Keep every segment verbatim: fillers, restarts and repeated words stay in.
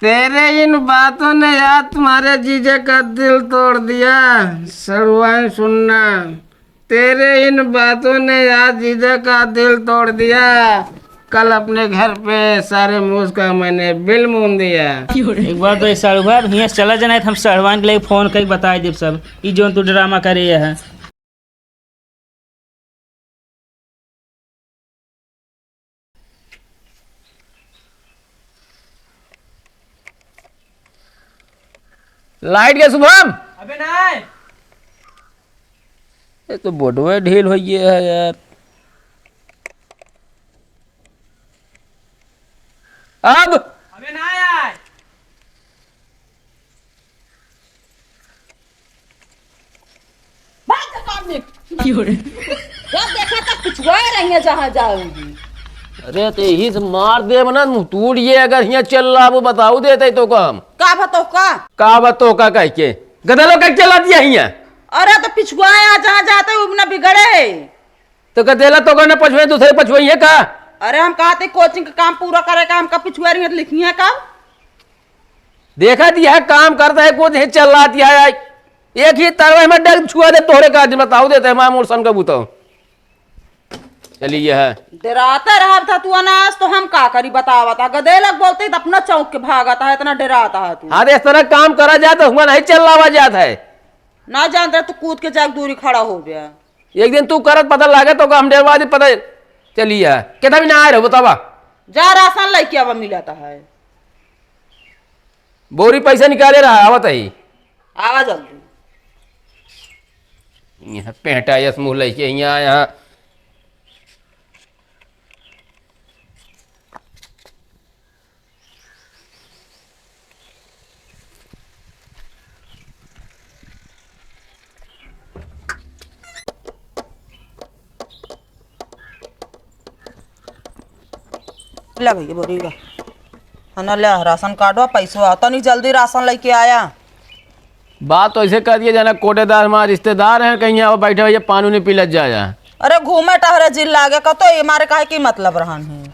तेरे इन बातों ने यार तुम्हारे जीजा का दिल तोड़ दिया। सड़ुआइन सुनना, तेरे इन बातों ने यार जीजा का दिल तोड़ दिया। कल अपने घर पे सारे मूस का मैंने बिल मून दिया। एक बार तो ये सड़ुआ हियाँ से चला जाना है, तो हम सड़ुआइन के लिए फोन करके बताइ देब सब, ई जौन तू ड्रामा करे है। लाइट गया शुभम। अबे ना आए। ये तो बोर्डवे ढील हो गया है यार। अब अबे ना आए। भाग जा सामने। क्यों रे? जब देखा तब पिछुआ रही है जहाँ जाओगी। अरे तो यही से मार देब ना, मुँह तोड़ ये अगर हियाँ चल रहा वो बताऊ देते तो का हम। का बतो का? का बतो का कह के? गदलो कह के चला दिया हियाँ। अरे तो पिछुआ है, जहाँ जाते वो ना बिगड़े है। तो का देला तो का ना पछुए, दूसरे पछुए ये का? अरे हम कहा थे कोचिंग का काम पूरा करे का, हमका पिछुआ रही है तो लिखी है का? देखा दिया है, काम करता है, कुछ नहीं चल रहा दिया है। एक ही तरह में डर छुआ दे तोहरे का, आज बताओ देते हैं, माँ मोर सन का बूता। चलिए है। डराता रहा था तू अनाज, तो हम का करी बतावा था? गदेलक बोलते ही तो अपना चौंक के भागा था, इतना डराता है तू। हाँ, तो इस तरह काम करा जाए तो हुआ नहीं चल रहा जात है। ना जानता तू कूद के जाके दूरी खड़ा हो गया। एक दिन तू करत पता लागे तो का हम डरवा दे पता चलिए है। कितना भी ना आए रहो बतावा। जा राशन लेके आवा मिला था है। बोरी पैसा निकाले रहा, आवत है। आवा जल्दी। यहाँ पेंटा यस मुँह लेके यहाँ, यहाँ। ला भैया, बोरी ला। हाँ ना, ला, राशन कार्डवा, पैसवा, तनी जल्दी राशन लेके आया। बात तो ऐसे कर दिया, जाना कोटेदार हमारे रिश्तेदार हैं, कहीं यहाँ बैठे भैया पानी नहीं पी लग जाया। अरे घूमे टहरे जिल लागे, कतो ये मारे काहे की मतलब रहन है?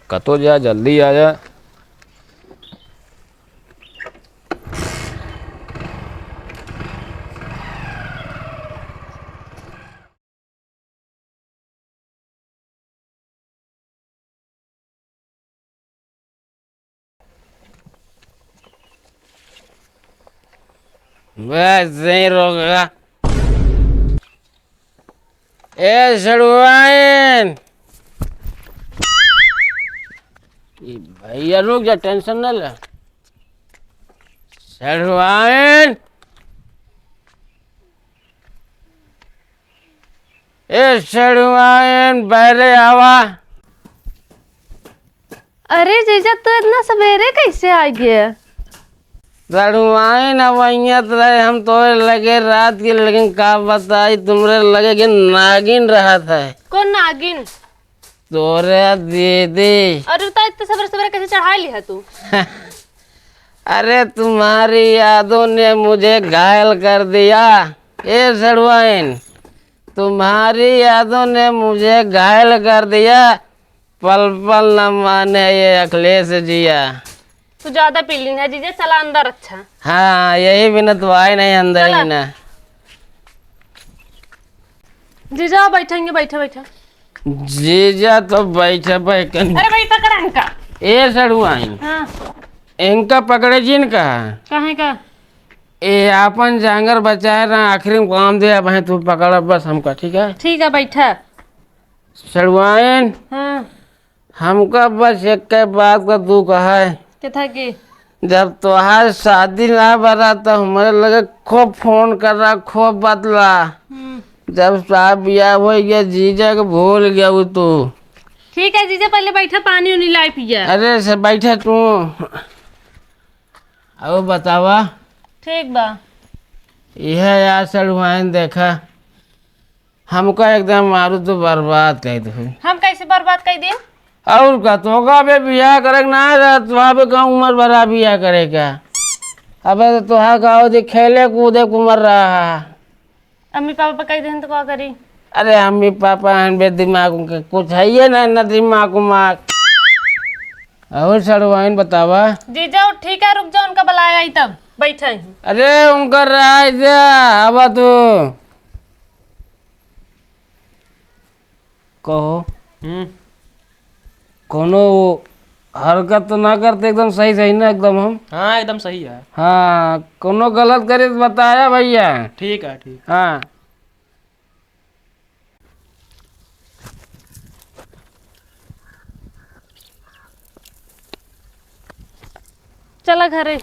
कतो जा, जल्दी आया। बस यहीं रोक। ए सड़ुआइन, ई भैया रुक जा, टेंशन न ले। सड़ुआइन, ए सड़ुआइन, बहरे आवा। अरे जीजा, तू इतना सवेरे कैसे आ गया? सड़ुआइन, अब वहीं रहे हम तोरे लगे रात के, लेकिन का बताई, तुमरे लगे के नागिन रहत है। कौन नागिन? तोरे दीदी। अरे तो इतने सवेरे सवेरे कैसे चढ़ा लिया तू? अरे तुम्हारी यादों ने मुझे घायल कर दिया। ए सड़ुआइन, तुम्हारी यादों ने मुझे घायल कर दिया। पल पल न माने ये अखिलेश जिया। तू ज्यादा पी ली ना जीजा, चला अंदर। अच्छा। हाँ, यही बिना तो आए नहीं अंदर चला। ही ना। जीजा बैठेंगे, बैठा बैठा। जीजा तो बैठा बैठा। अरे भाई पकड़ा इनका। ए सड़ुआइन। हाँ। इनका पकड़े जिन का। काहे का? ए आपन जांगर बचाए रहा, आखिरी में काम दे, अब तू पकड़ बस हमका, ठीक है? ठीक है, बैठा। सड़ुआइन। हाँ। हमका बस एक बात का दुख है। किथा की? जब तोहार शादी ना बना तो हमारे लगे खूब फोन कर रहा, खूब बतला। हम्म। जब साहब बियाह हो गया, जीजा के भूल गया वो तू। ठीक है जीजा, पहले बैठा, पानी उनी लाई पिया। अरे से बैठा तू। अब बतावा। ठीक बा। यह यार सड़ुआइन देखा, हमका एकदम मारू तो बर्बाद कर दे। हम कैसे बर्बाद कर दिए? और का, तोका बे बियाह करे के ना रहा, तोहा बे का उम्र भरा बियाह करे का। अबे तो तोहा का हो जे खेले कूदे के उम्र रहा। अम्मी पापा कह देहन तो का करी? अरे अम्मी पापा हन बे दिमाग उनके कुछ है ये ना, ना दिमाग उमाग। और सड़वाइन बतावा। जीजा, ठीक है, रुक जाओ, उनका बुलाया ही तब बैठे हैं। अरे, उनका राय दे, आवा तू। कहो। हम्म। कोनो हरकत तो ना करते, एकदम सही, सही ना, एकदम हम। हाँ, एकदम सही है। हाँ, कोनो गलत करे तो बताया भैया। ठीक है, ठीक। हाँ। चला घरे।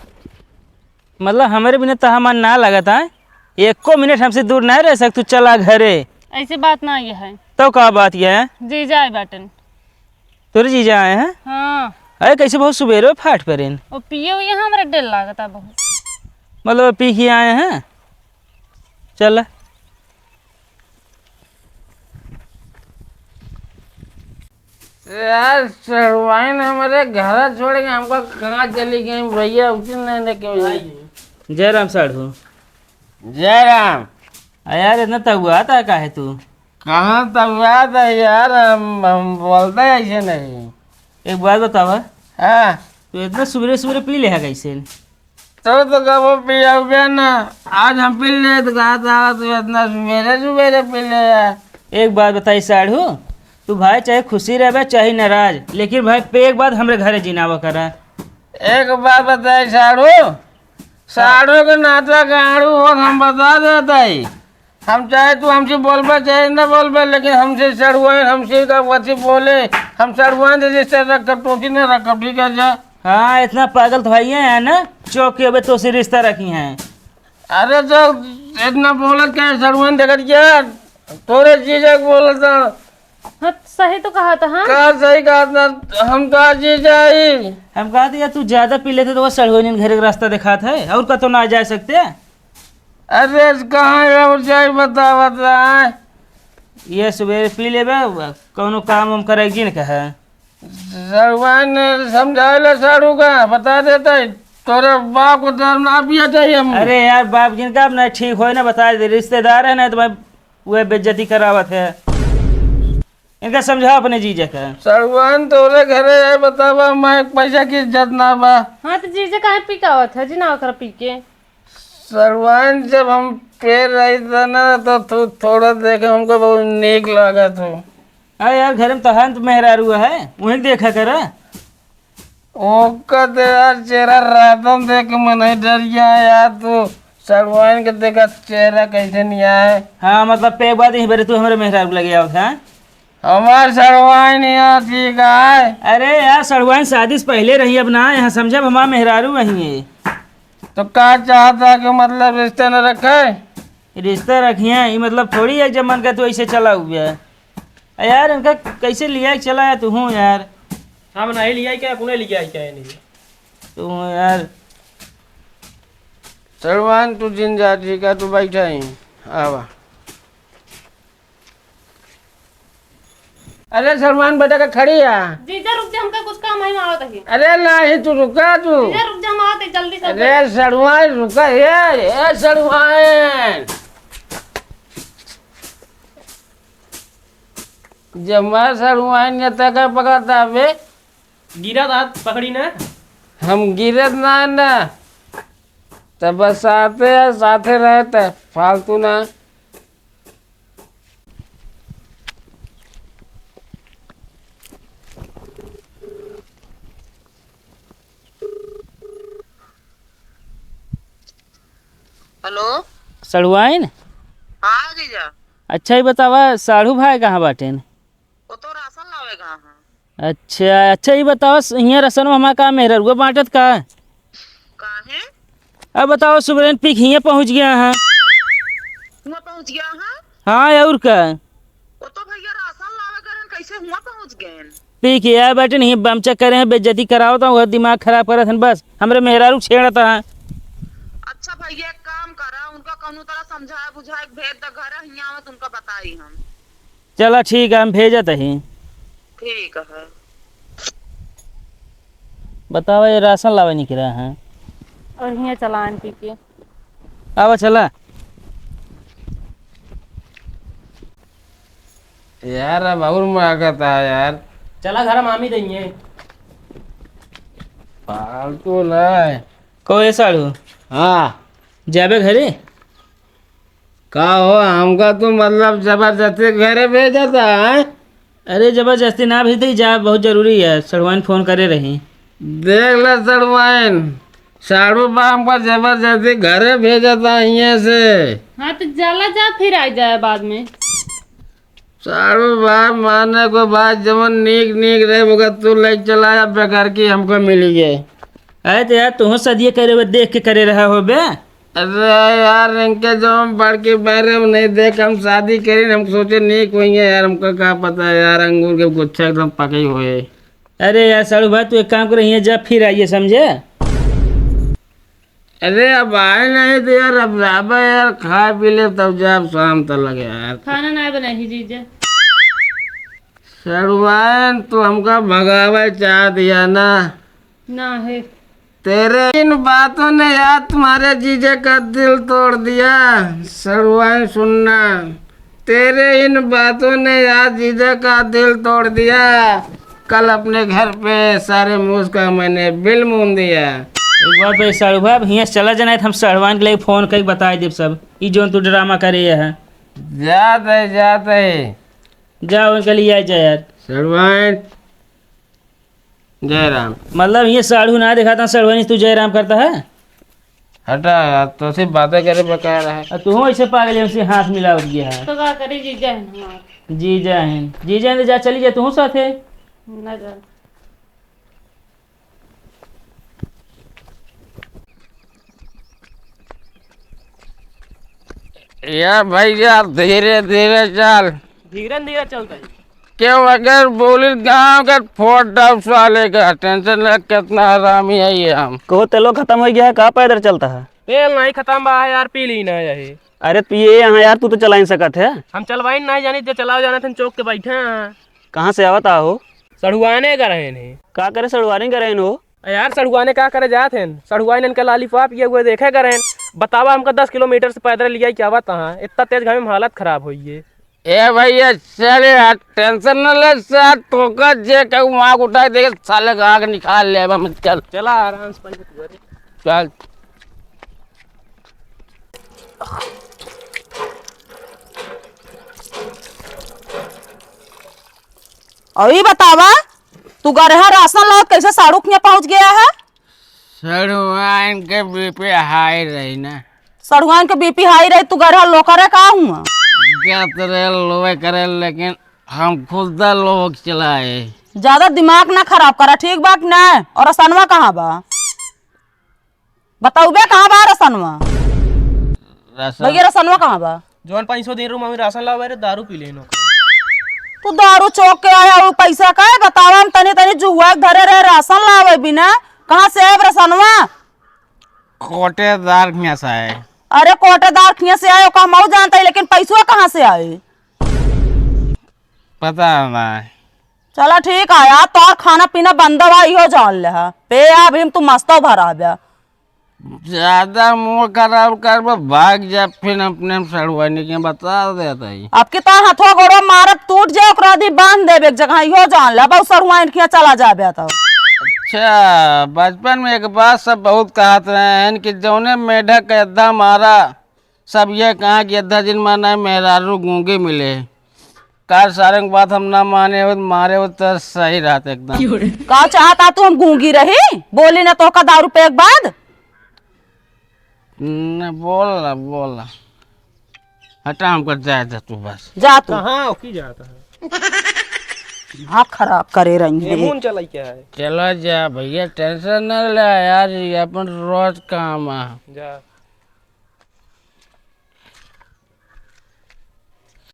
मतलब, हमरे बिना तहा मन ना लगत है, एको मिनट हमसे दूर ना रह सक, तू चला घरे। ऐसी बात ना ये है। तो का बात ये है? जीजा आए बाटन। तोरे जीजा आए हैं? हाँ। अरे, कैसे बहुत सुबेरे फाट परेन? वो पिए हुए हैं, हमरा डर लागत है बहुत। मतलब, पी के आए हैं? चल। यार, सड़वाइन हमारे घर छोड़ के हमको कहाँ चली गई भैया, उसी नहीं ने क्यों आई। जय राम साढ़ू। जय राम। आ यार, इतना तगुआत है काहे तू? कहाँ तगुआत है यार, हम, हम बोलते ऐसे नहीं। एक बात बतावा। हाँ। तू इतना सुबेरे सुबेरे पी ले है कैसे? तो, तो कबो पियउबे ना। आज हम पी ले तो कहा था तू इतना सुबेरे सुबेरे पी ले यार। एक बात बताई साढ़ू, तू भाई चाहे खुशी रहबे चाहे नाराज, लेकिन भाई पे एक बार हमरे घरे जिनावा करा। एक बात बताई साढ़ू, साढ़ू के नाता गाड़ू हो हम बता देता ही। हम चाहे तू हमसे बोलबे चाहे न बोलबे, लेकिन हमसे सड़ुआइन, हमसे का वैसे बोले, हम सड़ुआइन से रिश्ता रखब, तोसी न रखब, ठीक है जा। हाँ, इतना पागल तो है ही है ना, चौक के अबे तोसे रिश्ता रखी हैं। अरे तो इतना बोलत क्या है सड़ुआइन, देखत क्या? तोरे जीजा के बोलत था। हाँ, तो सही तो कहा था, हाँ। का सही कहा था? हम तो आज ही जाई। हम कहा था, यार, तू ज्यादा पी लेते तो वो सड़ुआइन घरे के रास्ता दिखात है, और कतो ना जा सकते। अरे, कहाँ और जाई बतावत रहा है? ये सुबेरे पी लेबे, कौनो काम हम करे जिन कहे। सड़ुआइन समझाए ले साढ़ू का, बता देता है, तोरे बाप को दारू ना पिया चाहिए हम। अरे यार, बाप जिनका अब नहीं ठीक होए ना, बता दे, रिश्तेदार है ना, तो मैं वह बेइज्जती करावत है। इनका समझा अपने जीजा का। सड़ुआइन तोरे घरे आए, बतावा, मैं पैसा की इज्जत ना बा। हाँ, तो जीजा काहे पी के आवत है जी, ना ओकरा पी के। सड़ुआइन जब हम पेर रही था ना, तो तू थोड़ा देखे, हमको बहुत नीक लागत हो। अरे यार, घर में तोहार तो मेहरारू है, वहीं देखा करा। ओका तो यार चेहरा रातम देख के मन ही डर गया यार, तू सड़ुआइन के देखा चेहरा कैसे नहीं आए। हाँ, मतलब, पे एक बात यहीं बेरे तू हमारे मेहरारू लगे आवत है। हमार सड़ुआइन यहाँ ठीक है। अरे यार, सड़ुआइन शादी से पहले रही, अब ना यहाँ समझे, अब हमार मेहरारू वहीं है। तो का चाहता कि मतलब रिश्ते न रखे? रिश्ते रखिए, ये मतलब थोड़ी है जब मन का तू ऐसे चला हुआ है। अरे यार, इनका कैसे लिया के चला है तू हूँ यार? हम नहीं लिया क्या, अपने लिया क्या है नहीं? तू हूँ यार। सड़ुआइन तू जिन जा, ठीक है, तू बैठा ही। आवा। अरे सड़ुआइन बेटा का खड़ी है। जीजा रुक जा, हमका कुछ काम है, हम आवत ही। अरे नहीं, तू रुका तू। जीजा रुक जा, हम आवत ही जल्दी से। अरे सड़ुआइन रुका, ए, ए सड़ुआइन। जमा सड़ुआइन ये तक पकड़ता बे। गिरा दांत पकड़ी ना। हम गिरत ना ना। तब बस साथे है, साथे रहे त फालतू ना। हेलो। सड़ुआइन? हाँ जीजा। अच्छा, ये बतावा, साढ़ू भाई कहाँ बाटेन? वो तो राशन लावे गए हैं। अच्छा, अच्छा, ये बतावा, हियाँ राशन में हमारा का मेहररुआ बाँटत का? काहे? अब बतावा, सुबरेन पी के हियाँ पहुँच गया है। हुआँ पहुँच गया है? हाँ, और का? वो तो भैया राशन लावे गए हैं, कैसे हुआँ पहुँच गए हैं? पी के आए बाटे, नहीं बमचा करे हैं, बेइज्जती करावत हैं, वह दिमाग खराब करत हैं, बस हमरे मेहरारू छेड़त हैं। अच्छा भैया, एक काम करा, उनका कौनो तरह समझाए बुझाए के भेज द घर, हियाँ आवत उनका बताई हम। चला ठीक है, हम भेजत ही। ठीक है। बतावा, ये राशन लावे निकला है। और हियाँ चलान पी के। आवा चला। यार, अब और मांगत है यार। चला घर मामी देंगे। फालतू ना है। को ए साढ़ू? हाँ। जाबे घरे? का हो, हमका तू मतलब जबरदस्ती घरे भेजत है? अरे जबरदस्ती ना भेजते, जा, बहुत जरूरी है, सड़वाइन फोन करे रही। देख ले सड़वाइन, साढ़ू बा हमका जबरदस्ती घरे भेजत है हियाँ से। हाँ तो चला जा, फिर आ जाए बाद में। साढ़ू बा माने को बात, जवन नीक नीक रहे ओका तू लेके चला जा, बेकार की हमको मिली गए। अरे तो यार, तुहूँ सदिये करे हुए देख के करे रहा हो बे। अरे यार, इनके जो हम बड़की बारे में नहीं देख, हम शादी करी, हम सोचे नीक होइहैं यार, हमका का पता यार, अंगूर के गुच्छा एकदम पके हुए। अरे यार साढ़ू भाई, तू एक काम कर, हियाँ जा, फिर आइए, समझे? अरे अब आए नहीं तो यार, अब जाबे यार, खाए पी ले तब जाब, शाम तक लगे यार। खाना ना बनाई जीजा। सड़वाइन, तू हमका भगावे चाहत या ना? ना है। तेरे इन बातों ने यार तुम्हारे जीजा का दिल तोड़ दिया। सड़वाइन सुनना, तेरे इन बातों ने यार जीजा का दिल तोड़ दिया। कल अपने घर पे सारे मूस का मैंने बिल मून दिया। एक बार भाई साढ़ू भाई, अब हियाँ से चला जाना है तो हम सड़वाइन के लिए फोन करके बताए देब सब। ई जोन तू ड्रामा करे है। जात है, जात है। जा उनके लिए आ जा यार। सड़वाइन। जय राम। मतलब ये साढ़ू ना दिखाता, सड़वाइन तू जय राम करता है? हटा यार, तो सिर्फ बातें करे बकाया रहा है। और तू ऐसे पागल है, उनसे हाथ मिलावत गया है। तो का करे, जीजा है हमार। जीजा है, जीजा है तो जा, चली जा तू साथे। ना जा। या भैया, धीरे धीरे चल। धीरे धीरे चलता है। क्यों, अगर बोली गाँव का फोड़ डाउस वाले का, टेंशन ले, कितना हरामी है ये हम। कहो, तेलो खत्म हो गया है, का पैदल चलता है? तेल नहीं खत्म बा यार, पी ली ना यही। अरे तू ये यहाँ यार, तू तो चला ही सकत है। हम चलवाई नहीं जानी, जो चलाओ जाना थे चौक के बैठे हैं। कहाँ से आवत आहो? सड़ुआने का रहे नहीं। का करे सड़ुआने का रहे हो? यार, सड़ुआने का करे जात हैं? सड़ुआइन इनका लॉलीपॉप ये हुए देखे करें। बतावा, हमका दस किलोमीटर से पैदल लिया क्या बात है? इतना तेज घाम में हालत खराब होई है। ए भैया, चल यार, टेंशन न ले, साथ तोका जे कहूँ आग उठाए देखे, साले का आग निकाल ले, हम चल। चला आराम से, पंडित घरे। चल। और ई बतावा, तू गरहा राशन लावत कैसे साढ़ू के यहाँ पहुँच गया है? सड़ुआइन के बीपी हाई रही ना। सड़ुआइन के बीपी हाई रही, तू गरहा लोकरे का हुआ? गत रे लोए करे, लेकिन हम खुद दा लोग चलाए। ज्यादा दिमाग ना खराब करा, ठीक बा कि ना? और रसनवा कहाँ बा? बताउबे कहाँ बा रसनवा? राशन भैया, रसनवा कहाँ बा? जौन पाँच सौ दे रू, मम्मी राशन लावे रे, दारू पी लेनो। तू दारू चौक के आया, वो पैसा का है? बतावा, हम तनी तनी जुहुआ के धरे रहे, राशन लावे बिना, कहाँ से आए रसनवा? कोटेदार खिया से आए। अरे, कोटेदार खिया से आए, ओका हम जानता है, लेकिन पैसवा कहाँ से आए? पता ना। चला ठीक है यार, तोर खाना पीना बंद बा, इहो जान ले हा। पे आ, अभी हम तू मस्तो भरा ब्या। ज्यादा मुंह खराब करबा, भाग जा, फिर अपने हम सड़ुआनी के बता देता ही। अब की तोर हथवा गोड़वा मारब टूट जाए, ओकरा दी बांध देबे एक जगह, इहो जान ले, अब सड़ुआइन के यहाँ चला जाबे तो। अच्छा, बचपन में एक बात सब बहुत कहत रहे हैं कि जौने मेढक के अद्धा मारा, सब ये कहा कि अद्धा दिन माना है, मेहरारू गूंगे मिले। काल सारे के बात हम ना माने हो, मारे हो तो सही रहत एकदम। का चाहता तू हम गूंगी रही? बोली ना तोहका दारू पे एक बाद? न, बोल ना, बोल ना। हटा, हमको जाए दे तू बस। जा तू। कहाँ ओकी जाता है? दिमाग खराब करे रही ये है। मुन चलाई क्या है? चला जा भैया, टेंशन न ले यार, ये अपन रोज काम है। जा।